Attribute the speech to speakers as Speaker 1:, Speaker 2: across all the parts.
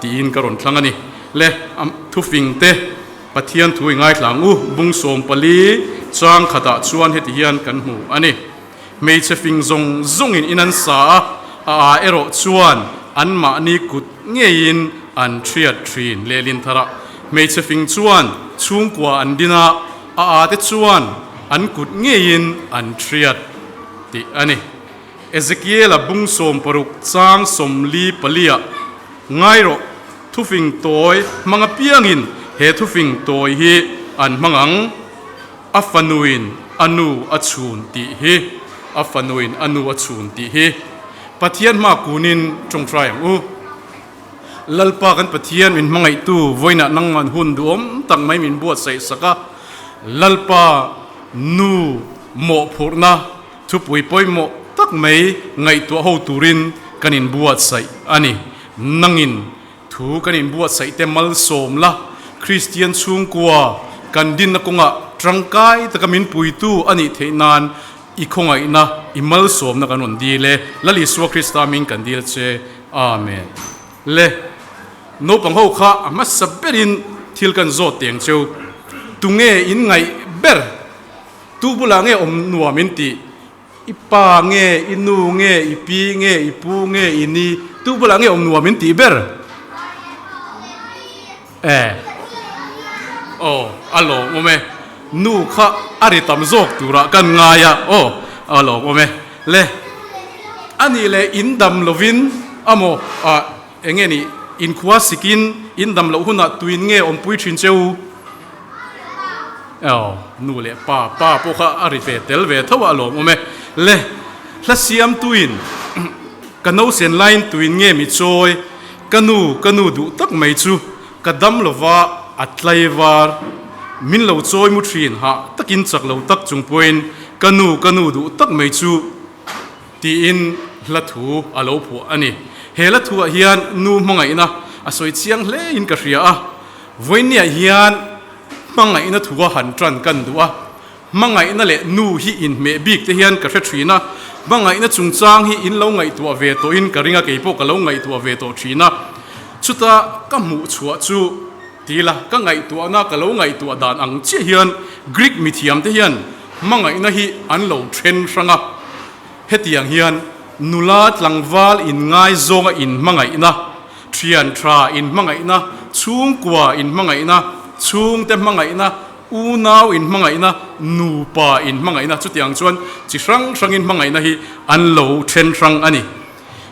Speaker 1: Tiin ka rawn thlang a ni. Le, a thufing te Pathian thu i ngaithla ang u, bung 14 chang khatah chuan heti hian kan hmu a ni. Hmeichhe fing zawng zawngin in an sa a, a a erawh chuan anmahni kut ngeiin an thiat thin. Lehlin tharah hmeichhe fing chuan chhungkua an din a, a a te chuan an kut ngeiin an thiat tih a ni. Ezekiela bung 60 chang 44 ah ngai rawh, thufing tawi hmang apiangin he thufing tawi hi an hmang ang, A fanuin a nu a chhun tih hi, a fanuin a nu a chhun tih hi. Pathian hma kunin tawngtai ang u. Lalpa kan Pathian min hmangaihtu vawiinah nangman hun duhawm tak mai min buatsaih sak a, Lalpa nu mawhphurhna, Thupui pawimawh tak mai ngaihtuah ho turin kan inbuatsaih a ni. Nangin thu kan inbuatsaih te malsawm la, Kristian chhungkua kan dinna kawngah tangkai taka min puitu a nih theih nan i khawngaihna, i malsawmna kan rawn dil e. Lal Isua Krista hming kan dil che. Amen. Le, naupang ho kha a hmasa berin thil kan zawt teng cheu. Tunge in ngaih ber? Tu bulah nge awm nuam in tih? I pa nge, i nu nge, i pi nge, i pu nge, i ni? Tu bulah nge awm nuam in tih ber? E. Aw, a lawmawm e. Nu kha a ri tam zawk turah kan ngai a. Aw, a lawmawm e. Le, a nih leh in dam lovin amaw, ah, eng nge nih, inkhua sikin in dam loh hunah tuin nge awmpui thin che u? Aw, nu leh pa, pa pawh kha a ri ve tel ve tho a lawm awm e. Le, hla siam tuin ka nausen laiin tuin nge mi chawi, ka nu, ka nu duh tak mai chu ka dam lova a tlaivar min lo chawi mu thin hah takin chak lo tak chung pawhin ka nu, ka nu duh tak mai chu tiin hla thu a lo phuah a ni. He hla thuah hian nu hmangaihna a sawi chiang hlein ka hria a. Vawinia hian hmangaihna thua han tan kan duh a, hmangaihna leh nu hi inhmeh bik te hian ka hre thin a, hmangaihna chungchang hi in lo ngaihtuah ve tawhin ka ring a, keipawh ka lo ngaihtuah ve tawh thin a, chuta ka hmuh chhuah chu ti ila, ka ngaihtuahna ka lo ngaihtuah dan ang chiah hian Greek mithiam te hian hmangaihna hi an lo then hrang a, hetiang hian nula tlangval inngaizawng a inhmangaihna, Thian tha inhmangaihna, chhungkua inhmangaihna, chhungte hmangaihna, unau inhmangaihna, nupa inhmangaihna chutiang chuan chi hrang hrangin hmangaihna hi an lo then hrang a ni.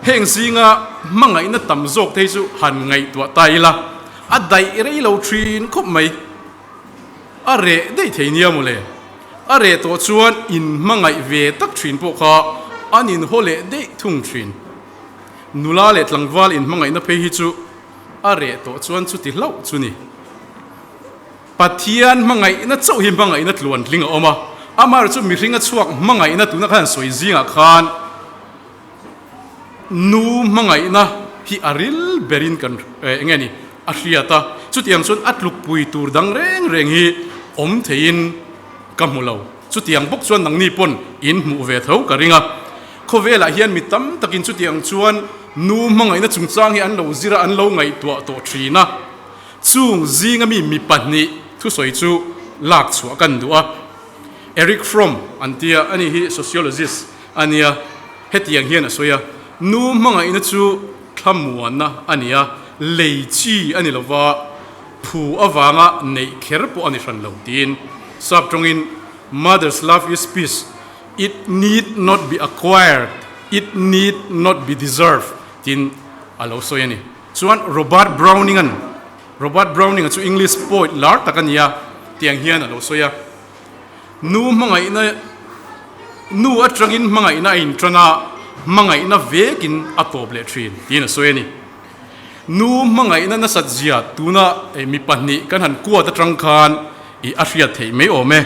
Speaker 1: Heng zinga hmangaihna tam zawk te hi chu han ngaihtuah ta ila, a daih rei lo thin khawp mai. A reh daih thei nia mawle. A reh tawh chuan inhmangaih ve tak thin pawh kha an inhaw leh daih thung thin. Nula leh tlangval inhmangaihna phei hi chu a reh tawh chuan chuti hlauh chu ni. Pathian hmangaihna chauh hi hmangaihna tluan tling a awm a, amaherawh chu mihring a chhuak hmangaihna tuna khan sawi zingah khan nu hmangaihna hi a ril berin kan eng nge ni a hriat a, chutiang chuan a tlukpui tur dang reng reng hi awm theiin ka hmu lo. Chutiang bawk chuan nangni pawn in hmuh ve tho ka ring a. Khawvelah hian mi tam takin chutiang chuan nu hmangaihna chungchang hi an lo zir a, an lo ngaihtuah tawh thin a. Chung zinga mi mi pahnih thusawi chu lak chhuah kan duh a. Eric Fromm an tia, ani hi sociologist a nia, hetiang hian a sawi a, Nu hmangaihna chu thlamuanna a ni a, lei chi a ni lova, phu avanga neih kher pawh a ni hran lo tiin sap tawngin Mother's love is peace, it need not be acquired, it need not be deserved tiin a lo sawi a ni. Chuan Robert Browning-a'n, Robert Browning-a chu English poet lar tak a ni a, tiang hian a lo sawi a, Nu hmangaihna, nu atangin hmangaihna a intan a, hmangaihna vekin a tawp leh thin tiin a sawi a ni. Nu hmangaihna nasat zia tuna mi pahnih kan han kuat atang khan i a hriat theih mai awm e.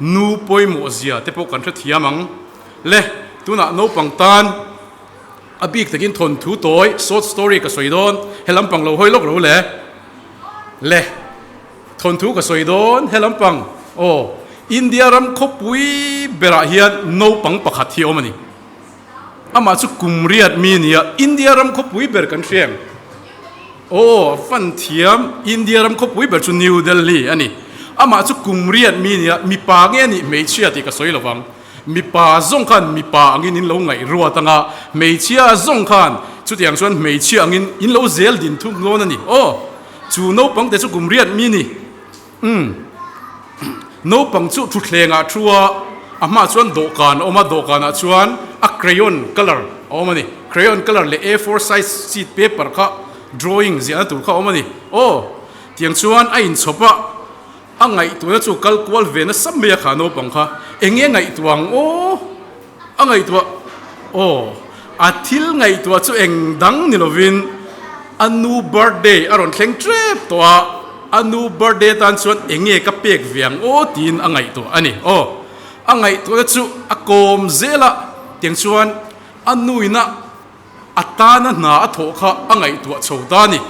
Speaker 1: Nu pawimawh zia te pawh kan hrethiam ang. Le, tunah naupang tan a bik takin thawnthu tawi, short story, ka sawi dawn, he lampang lo hawi lawk lo le. Le, thawnthu ka sawi dawn, he lampang, aw, India ram khawpui berah hian naupang pakhat hi a awm a ni. Amah chu kum riat mi nia, India ram khawpui ber kan hria em? Aw, fan thiam India ram khawpui ber chu New Delhi a ni. Amah chu kum riat mi nia, mipa nge nih hmeichhia tih ka sawi lo vang. Mipa zawng khan mipa angin in lo ngaih ruat anga, hmeichhia zawng khan chutiang chuan hmeichhia angin in lo zel din thung dawn a ni. Aw, chu naupang te chu kum riat mi ni. Umm. Naupang chu thutthlengah thu a, a hmaah chuan dawhkan a awm a, dawhkanah chuan a crayon colour a awm a ni. Crayon colour leh A four size sheet paper kha drawing ziahna tur kha a awm a ni. Aw, tiang chuan a inchhawp a, a ngaihtuahna chu kal kual ve nasa mai a kha naupang kha. Eng nge ngaihtuah ang aw? A ngaihtuah, aw, a thil ngaihtuah chu eng dang ni lovin a nu birthday a rawn thleng tep tawh a, a nu birthday tan chuan eng nge ka pek ve ang aw tiin a ngaihtuah a ni. Aw, a ngaihtuahna chu a kawm zel a, tiang chuan a nuina a tana hna a thawh kha a ngaihtuah chho ta a ni.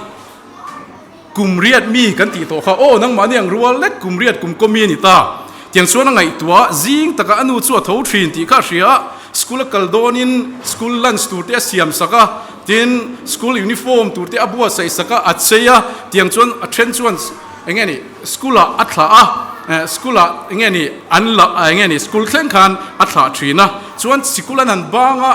Speaker 1: Kum riat mi kan tih tawh kha, aw nangmahni ang rual lek kum riat kum kaw mi a ni ta. Tiang chuan a ngaihtuah zing takah a nu chu a tho thin tih kha a hria a, school a kal dawnin school lunch tur te a siam sak a, tin school uniform tur te a buatsaih sak a, a chei a, tiang chuan a then chuan eng nge ni school ah a thlah a, school ah eng nge ni an la eng nge ni school thleng khan a thlah thin a, chuan sikul an han bang a.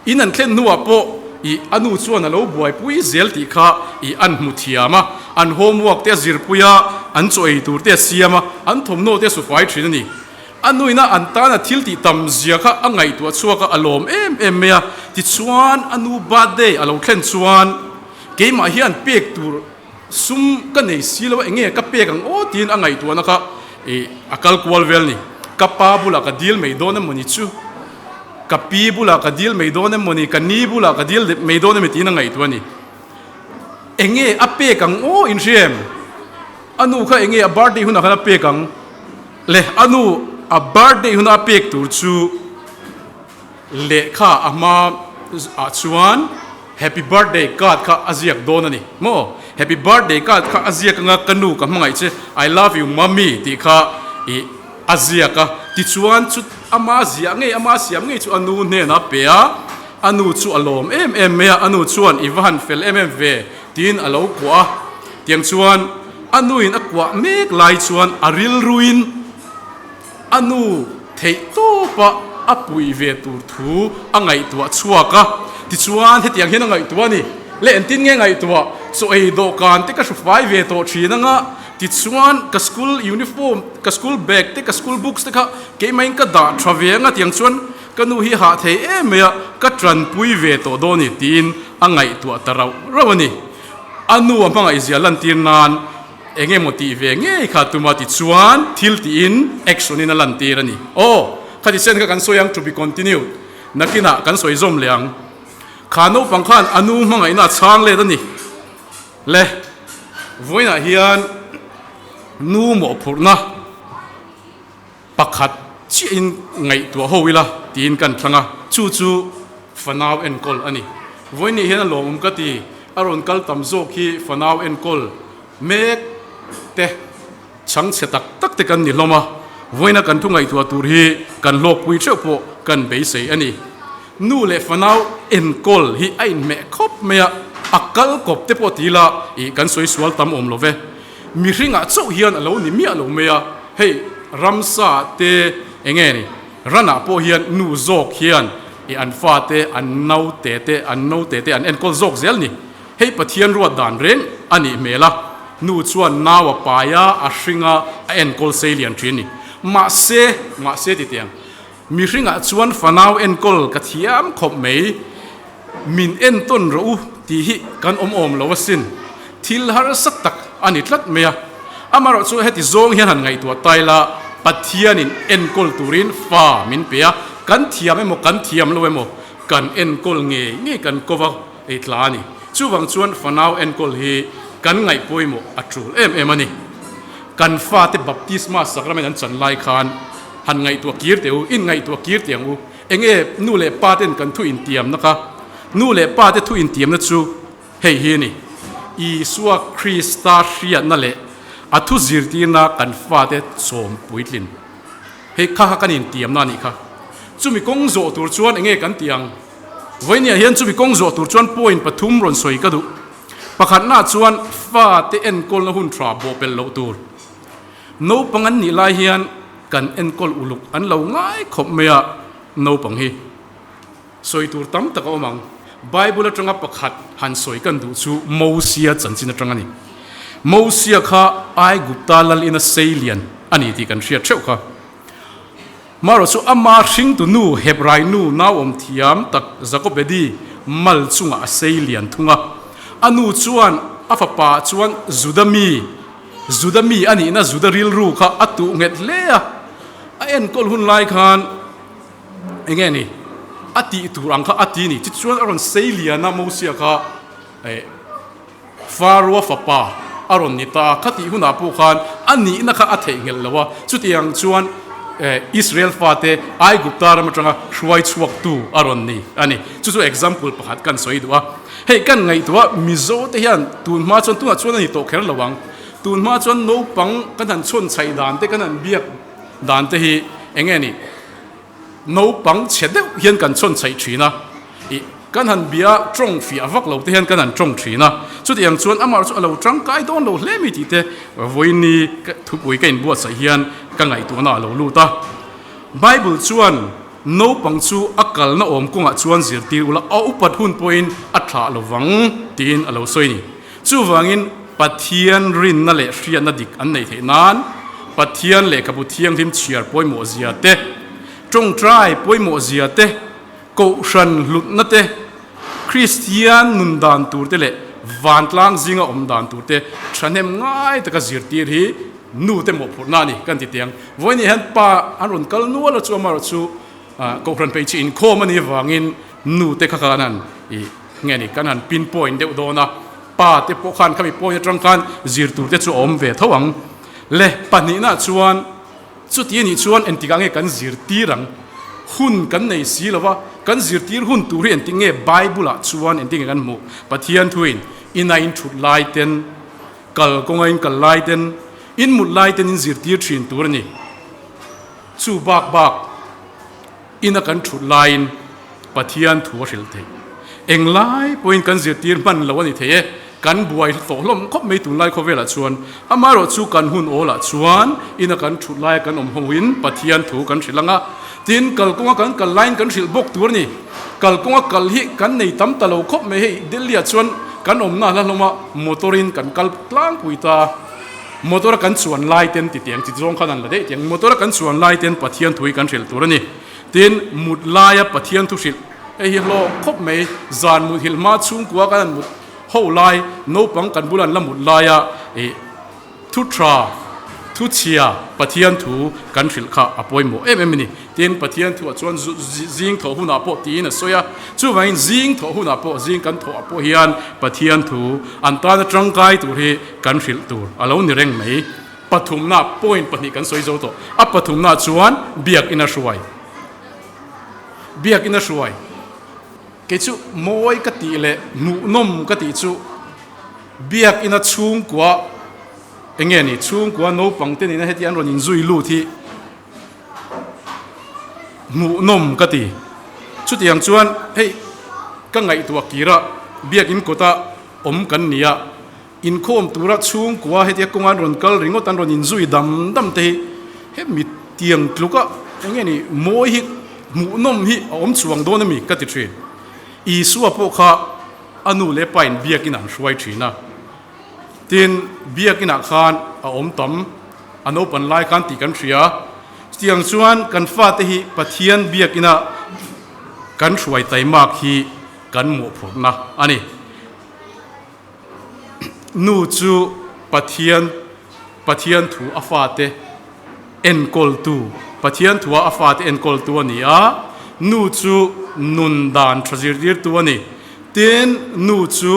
Speaker 1: In an thlen hnuah pawh i a nu chuan a lo buaipui zel tih kha i an hmu thiam a, an homework te a zirpui a, an chaw ei tur te a siam a, an thawmhnaw te a sufai thin a ni. A nuina an tana thil tih tam zia kha a ngaihtuah chhuak a, a lawm em em mai a. Tichuan a nu birthday a lo thlen chuan keimah hian pek tur sum ka nei si lo a, enge ka pek ang aw tiin a ngaihtuahna kha i a kal kual vel a ni. Ka pa bulah ka dil mai dawn emawni chu? Ka pi bulah ka dil mai dawn emawni, ka ni bulah ka dil mai dawn emaw tiin a ngaihtuah a ni. Enge a pek ang aw in hria em? A nu kha enge a birthday hunah khan a pek ang? Le a nu a birthday huna a pek tur chu lehkha a hma ah chuan happy birthday card kha a ziak dawn a ni maw? Happy birthday card kha a ziak anga ka nu ka hmangaih che I love you mummy tih kha ih A ziak a, tichuan chu ama ziah ngei, ama siam ngei chu a nu hnenah a pe a, a nu chu a lawm em em mai a, a nu chuan i va han fel em em ve tiin a lo kuah a, tiang chuan a nuin a kuah mek lai chuan a rilruin a nu theih tawpa a puih ve tur thu a ngaihtuah chhuak a, tichuan hetiang hian a ngaihtuah a ni, le engtin nge ngaihtuah, chaw ei dawhkan te ka hrufai ve tawh thin anga, Tichuan ka school uniform, ka school bag te, ka school books te kha keimahin ka dah tha ve anga tiang chuan ka nu hi hah thei em mai a, ka tanpui ve tawh dawn ni tiin a ngaihtuah ta rauh rauh a ni. A nu a hmangaihzia lantir nan eng emaw tih ve ngei kha tuma tichuan thil tiin action in a lantir a ni. Aw, khati sen kha kan sawi ang to be continued nakinah kan sawi zawm leh ang. Kha naupang khan a nu hmangaihna a chhang let a ni. Le, vawiinah hian nu mawhphurhna pakhat chiahin ngaihtuah ho ila tiin kan thlang a, chu chu fanau enkawl a ni. Vawiinah hian a lawmawm ka ti, a rawn kal tam zawk hi fanau enkawl mek te chhangchhe tak tak te kan ni hlawm a, vawiina kan thu ngaihtuah tur hi kan hlawkpui theuh pawh kan beisei a ni. Nu leh fanau enkawl hi a inhmeh khawp mai a, a kal kawp te pawh ti ila ih kan sawi sual tam awm lo ve. Mihringah chauh hian a lo ni miah lo mai a, hei ramsa te eng nge ni ranah pawh hian nu zawk hian ih an fate an naute te an naute te an enkawl zawk zel ni. Hei Pathian ruat dan reng a nih hmel a, nu chuan nau a pai a, a hring a, a enkawl sei lian thin a ni. Mahse, mahse ti teh ang, mihringah chuan fanau enkawl ka thiam khawp mai, min entawn rawh u tih hi kan awm awm lo asin, thil harsa tak a ni tlat mai a. Amaherawh chu heti zawng hian han ngaihtuah ta ila, Pathianin enkawl turin fa min pe a, kan thiam emaw kan thiam lo emaw kan enkawl ngei ngei kan ko va, Ei tla a ni. Chuvang chuan fanau enkawl hi kan ngaih pawimawh a tul em em a ni. Kan fate baptisma sacrament an chan lai khan han ngaihtuah kir teh u, in ngaihtuah kir teh ang u. Enge nu leh pa ten kan thu intiamna kha? Nu leh pa te thu intiamna chu hei hi a ni, Isua Krista hriatna leh a thu zirtirna kan fate chawm puitlin. Hei kha kha kan intiamna a nih kha. Chumi kawng zawh tur chuan enge kan tih ang? Vawinia hian chumi kawng zawh tur chuan point pathum rawn sawi ka duh. Pakhatna chuan fate enkawlna hun tha bawhpelh loh tur. Naupang an nih lai hian kan enkawl uluk an lo ngai khawp mai a, naupang hi sawi tur tam tak a awm ang. Bible atanga pakhat han sawi kan duh chu Mosia chanchin atang a ni. Mosia kha Aigupta lal ina sei lian a ni tih kan hriat theuh kha. Marawh chu ama hringtu nu Hebrai nu nauawm thiam tak Jakobedi mal chungah a sei lian thung a. A nu chuan a fapa chuan Juda mi, Juda mi a nihna Juda rilru kha a tuh nghet hle a. A enkawl hun lai khan eng nge ni a tih tur ang kha a ti ni. Tichuan a rawn sei lian a Mosia kha eh Faroa fapa a rawn ni ta a, khatih hunah pawh khan a nihna kha a theihnghilh lo a, chutiang chuan Israel fate Aigupta ram atanga hruai chhuaktu a rawn ni a ni. Chu chu example pakhat kan sawi duh a. Hei kan ngaihtuah Mizo te hian tun hma chuan tunah chuan a ni tawh kher lo ang. Tun hma chuan naupang kan han chhawn chhaih dan te kan han biak dan te hi eng nge ni? Naupang chhe deuh hian kan chhawn chhaih thin a, ih kan han bia tawng fiah vak lo te hian kan han tawng thin a, chutiang chuan amah chu a lo tangkai dawn lo hle mi tih te vawiini thupui ka inbuatsaih hian ka ngaihtuahna a lo lut a. Bible chuan naupang chu a kalna awm kawngah chuan zirtir ula a upat hun pawhin a thlah lo vang tiin a lo sawi ni. Chuvangin Pathian rinna leh hriatna dik an neih theih nan Pathian lehkhabu thianghlim chhiar pawimawh zia te, tawngtai pawimawh zia te, kohhran hlutna te, Kristian nun dan tur te leh vantlang zinga awm dan tur te thahnem ngai taka zirtir hi nu te mawhphurhna a ni kan ti teh ang. Vawiin hian pa an rawn kal nual a chu amaherawhchu kohhran hmeichhe inkhawm a nih avangin nu te kha khan han ih nge ni kan han pin point deuh dawn a, pa te pawh khan khami point atang khan zir tur te chu a awm ve tho ang. Le pahnihna chuan chuti a nih chuan engtikah nge kan zirtir ang? Hun kan nei si lo va, kan zirtir hun tur hi engtik nge Bible ah chuan engtik nge kan hmuh? Pathian thuin ina in thut lai ten, kal kawnga in kal lai ten, in mut lai ten in zirtir thin tur a ni. Chu bak bak. Ina kan thut laiin Pathian thu a hrilh theih. Englai pawhin kan zirtir hman lo a ni thei e, kan buai tawh hlawm khawp mai tunlai khawvelah chuan. Amaherawh chu kan hun awlah chuan ina kan thut laia kan awm hoin Pathian thu kan hrilh ang a, tin kalkawnga kan kal laiin kan hrilh bawk tur a ni. Kalkawnga kal hi kan nei tam ta lo khawp mai hei Delhi-ah chuan kan awmna hla hlawma motor-in kan kal tlangpui ta. Motor a kan chuan lai ten ti tiang chi zawng khan an la daih tiang. Motor a kan chuan lai ten Pathian thu hi kan hrilh tur a ni. Tin, mut laia Pathian thu hrilh hei hi hlawk khawp mai. Zan mut hilh hma chhungkua kan han mut ho lai, naupang kan bula an la mut laia ih thu tha, thu chhia Pathian thu kan hrilh kha a pawimawh em em a ni. Tin, Pathian thuah chuan zing thawh hunah pawh tiin a sawi a. Chuvangin zing thawh hunah pawh, zing kan thawhah pawh hian Pathian thu an tana tangkai tur hi kan hrilh tur a lo ni reng mai. Pathumna, point pahnih kan sawi zo tawh. A pathumna chuan biakina hruai. Biakina hruai. Kei chu mawi ka tih leh hmuhnawm ka tih chu biakina chhungkua eng nge ni chhungkua naupang te nena heti an rawn inzui lut hi Hmuhnawm ka ti. Chutiang chuan hei ka ngaihtuah kir a, biakinn kawta awm kan ni a, inkhawm tura chhungkua hetia kawnga an rawn kal ringawt an rawn inzui dam dam te hi hemi tiang tluka eng nge ni mawi hi hmuhnawm hi a awm chuang dawn a mi ka ti thin. Isua pawh kha a nu leh pa in biakinn an hruai thin a, tin biakinn ah khan a awm tam. A naupan lai khan tih kan hria. Chutiang chuan kan fate hi Pathian biakina kan hruai taimak hi kan mawhphurhna a ni. Nu chu Pathian Pathian thu a fate enkawltu, Pathian thua a fate enkawltu a ni a, nu chu nun dan tha zirtirtu a ni. Tin, nu chu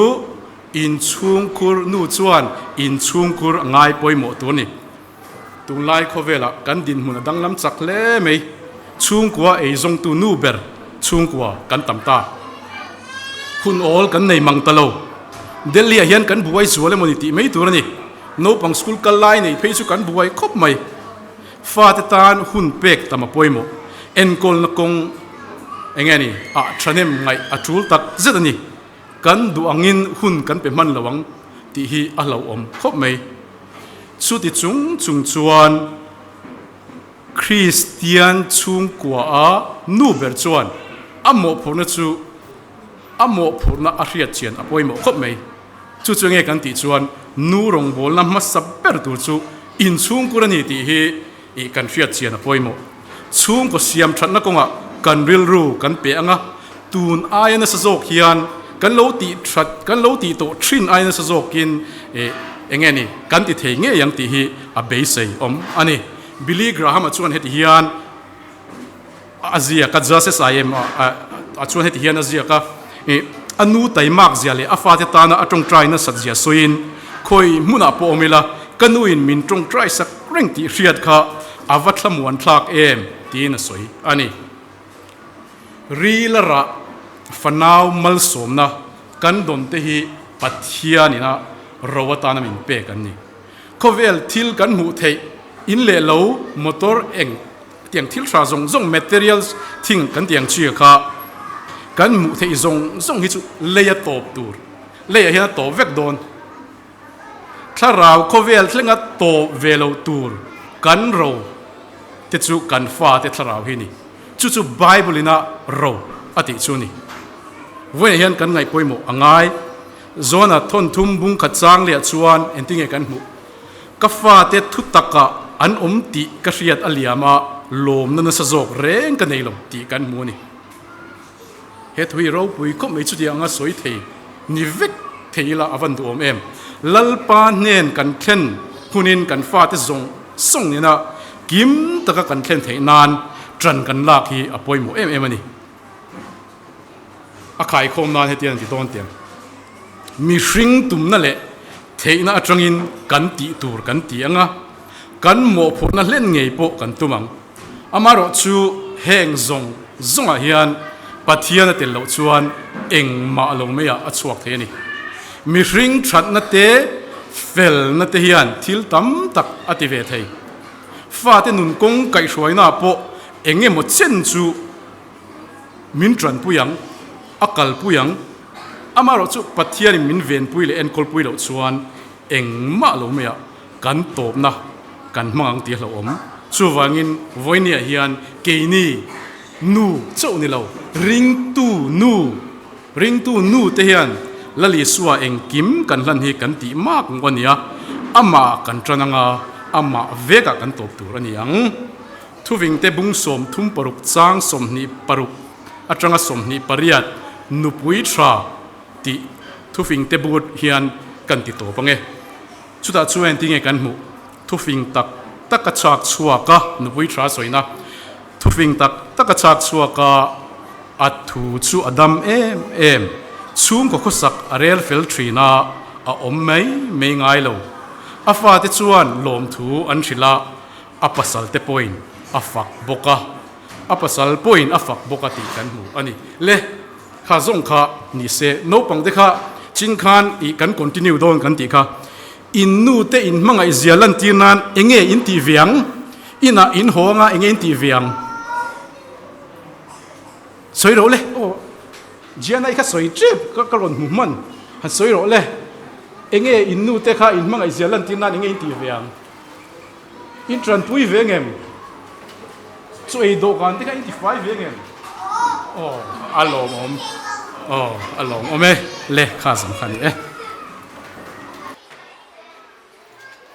Speaker 1: Inchhungkur nu chuan inchhungkur a ngai pawimawh tur a ni. Tunlai khawvelah kan dinhmun a danglam chak hle mai. Chhungkua eizawngtu nu ber chhungkua kan tam ta. Hun awl kan nei mang ta lo. Delhi-ah hian kan buai zual emaw ni tih mai tur a ni. Naupang school kal lai nei phei chu kan buai khawp mai. Fate tan hun pek tam a pawimawh. Enkawlna kawng eng nge ni ah thahnem ngaih a tul tak zet a ni. kan duh angin hun kan pe hman lo ang tih hi a hlauhawm khawp mai. Chuti chung chung chuan Kristian chhungkua a nu ber chuan a mawhphurhna chu a mawhphurhna a hriat chian a pawimawh khawp mai. Chu chu nge kan tih chuan nu rawngbawlna hmasa ber tur chu inchhungkur a ni tih hi ih kan hriat chian a pawimawh. Chhungkaw siam thatna kawngah kan rilru kan pe ang a, tun aia nasa zawk hian kan lo tih that kan lo tih tawh thin aia nasa zawkin ih eng nge ni kan ti thei ngei ang tih hi a beisei awm a ni. Billy Graham-a chuan heti hian a ziak a, Justice I am a chuan heti hian a ziak a, ih a nu taimak zia leh a fate tana a tawngtai nasat zia sawiin khawi hmunah pawh awm ila ka nuin min tawngtai sak reng tih hriat kha a va thlamuan thlak em tiin a sawi a ni. Rila rah fanau malsawmna kan dawn te hi Pathianina ro atana min pek an ni. Khawvel thil kan hmuh theih in leh lo motor eng Tiang thil hra zawng zawng materials thing kan tiang chi kha kan hmuh theih zawng zawng hi chu lei a tawp tur leiah hian a tawp vek dawn. Thlarau khawvel thlenga tawp ve lo tur kan ro te chu kan fate thlarau hi ni. Chu chu Bible ina ro a tih chu ni. Vawiinah hian kan ngaih pawimawh a ngai. Zona thawnthum bung khat chang leh chuan engtinge kan hmuh? Ka fate thu takah an awm tih ka hriat a liam a, lawmna nasa zawk reng ka nei lo tih kan hmu a ni. He thu hi ropui khawp mai chuti anga sawi thei ni vek thei ila a van duhawm em. Lalpa hnen kan thlen hunin kan fate zawng zawng nena kim taka kan thlen theih nan ṭan kan lak hi a pawimawh em em a ni. A khaikhawm nan hetiang an ti dawn tiang. Mihring tumna leh theihna atangin kan tih tur kan ti ang a, kan mawhphurhna hlen ngei pawh kan tum ang. Amaherawh chu heng zawng zawngah hian Pathian a tel loh chuan engmah lo maiah a chhuak thei a ni. Mihring thatna te, felna te hian thil tam tak a ti ve thei. Fate nun kawng kaihhruainaah pawh eng emaw chen chu Min tanpui ang, a kalpui ang, amaherawh chu Pathianin min venpui leh enkawlpui loh chuan engmah lo maiah kan tawpna kan hmang ang tih a hlauhawm. Chuvangin vawinia hian keini nu chauh ni lo, ringtu nu, ringtu nu te hian Lal Isua engkim kan hlan hi kan tih mak ngawh a ni a, amah kan tan anga amah vekah kan tawp tur a ni ang. Thuvingte bung 36 chang 26 atanga 28 nupui tha tih thufingte but hian kan ti tawp ange. Chutah chuan engtin nge kan hmuh? Thufing tak tak a chak chhuak a, nupui tha sawina thufing tak tak a chak chhuak a, a thu chu a dam em em. Chhungkaw khawsak a rel fel thin a, a awm mai mai ngai lo. A fate chuan lawmthu an hrilh a, A pasal te pawhin a fak bawk a, a pasal pawhin a fak bawk a tih kan hmu a ni. Le, kha zawng kha ni se, naupang te kha chin khan ih kan continue dawn kan tih kha, in nu te in hmangaih zia lantir nan enge in tih ve ang, inah in haw anga enge in tih ve ang? Sawi rawh le, aw Gianna i kha sawi tep ka rawn hmu hman, han sawi rawh le, enge in nu te kha in hmangaih zia lantir nan enge in tih ve ang? In tanpui ve ngem? Chu ei dawhkan te kha in tifai ve ngem? Aw, a lawmawm. Aw, a lawmawm e. Le, kha zam kha ni e.